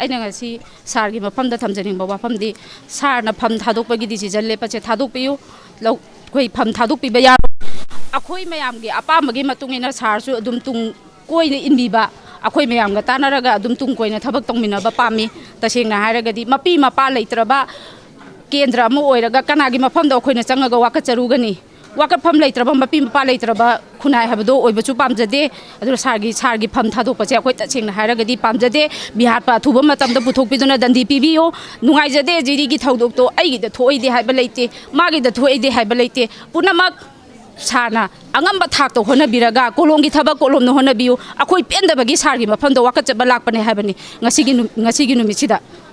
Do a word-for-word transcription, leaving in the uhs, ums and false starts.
ꯑꯩꯅ ꯉꯁꯤ ꯁꯥꯔꯒꯤ ꯃꯐꯝꯗ ꯊꯝꯖꯅꯤꯡꯕ ꯋꯥꯐꯝꯗꯤ, ꯁꯥꯔꯅ ꯐꯝ ꯊꯥꯗꯣꯛꯄꯒꯤ ꯗꯤꯁꯤꯖꯟ ꯂꯦꯞꯄꯁꯦ ꯊꯥꯗꯣꯛꯄꯤꯌꯨ꯫ ꯂꯧ-, ꯑꯩꯈꯣꯏ ꯐꯝ ꯊꯥꯗꯣꯛꯄꯤꯕ ꯌꯥꯔꯣꯏ꯫ ꯑꯩꯈꯣꯏ ꯃꯌꯥꯝꯒꯤ ꯑꯄꯥꯝꯕꯒꯤ ꯃꯇꯨꯡ ꯏꯟꯅ ꯁꯥꯔꯁꯨ ꯑꯗꯨꯝ ꯇꯨꯡ ꯀꯣꯏꯅ ꯏꯟꯕꯤꯕ, ꯑꯩꯈꯣꯏ ꯃꯌꯥꯝꯒ ꯇꯥꯟꯅꯔꯒ ꯑꯗꯨꯝ ꯇꯨꯡ ꯀꯣꯏꯅ ꯊꯕꯛ ꯇꯧꯃꯤꯟꯅꯕ ꯄꯥꯝꯃꯤ꯫ ꯇꯁꯦꯡꯅ ꯍꯥꯏꯔꯒꯗꯤ, ꯃꯄꯤ ꯃꯄꯥ ꯂꯩꯇ꯭ꯔꯕ ꯀꯦꯟꯗ꯭ꯔ ꯑꯃ ꯑꯣꯏꯔꯒ ꯀꯅꯥꯒꯤ ꯃꯐꯝꯗ ꯑꯩꯈꯣꯏꯅ ꯆꯪꯉꯒ ꯋꯥꯀꯠꯆꯔꯨꯒꯅꯤ? ꯋꯥꯀꯠꯐꯝ ꯂꯩꯇ꯭ꯔꯕ, ꯃꯄꯤ ꯃꯄꯥ ꯂꯩꯇ꯭ꯔꯕ ꯈꯨꯟꯅꯥꯏ ꯍꯥꯏꯕꯗꯣ ꯑꯣꯏꯕꯁꯨ ꯄꯥꯝꯖꯗꯦ꯫ ꯑꯗꯨꯅ ꯁꯥꯔꯒꯤ, ꯁꯥꯔꯒꯤ ꯐꯝ ꯊꯥꯗꯣꯛꯄꯁꯦ ꯑꯩꯈꯣꯏ ꯇꯁꯦꯡꯅ ꯍꯥꯏꯔꯒꯗꯤ ꯄꯥꯝꯖꯗꯦ꯫ ꯕꯤꯍꯥꯔ ꯑꯊꯨꯕ ꯃꯇꯝꯗ ꯄꯨꯊꯣꯛꯄꯤꯗꯨꯅ ꯗꯟꯗꯤ ꯄꯤꯕꯤꯌꯨ꯫ ꯅꯨꯡꯉꯥꯏꯖꯗꯦ, ꯖꯤꯔꯤꯒꯤ ꯊꯧꯗꯣꯛꯇꯣ ꯑꯩꯒꯤꯗ ꯊꯣꯛꯏꯗꯦ ꯍꯥꯏꯕ ꯂꯩꯇꯦ, ꯃꯥꯒꯤꯗ ꯊꯣꯛꯏꯗꯦ ꯍꯥꯏꯕ ꯂꯩꯇꯦ꯫ ꯄꯨꯝꯅꯃꯛ ꯁꯥꯔꯅ ꯑꯉꯝꯕ ꯊꯥꯛꯇ ꯍꯣꯠꯅꯕꯤꯔꯒ, ꯀꯣꯂꯣꯝꯒꯤ ꯊꯕꯛ ꯀꯣꯂꯣꯝꯅ ꯍꯣꯠꯅꯕꯤꯌꯨ꯫ ꯑꯩꯈꯣꯏ ꯄꯦꯟꯗꯕꯒꯤ ꯁꯥꯔꯒꯤ ꯃꯐꯝꯗ ꯋꯥꯀꯠꯆꯕ ꯂꯥꯛꯄꯅꯦ ꯍꯥꯏꯕꯅꯤ ꯉꯁꯤꯒꯤ ꯅꯨ-, ꯉꯁꯤꯒꯤ ꯅꯨꯃꯤꯠꯁꯤꯗ꯫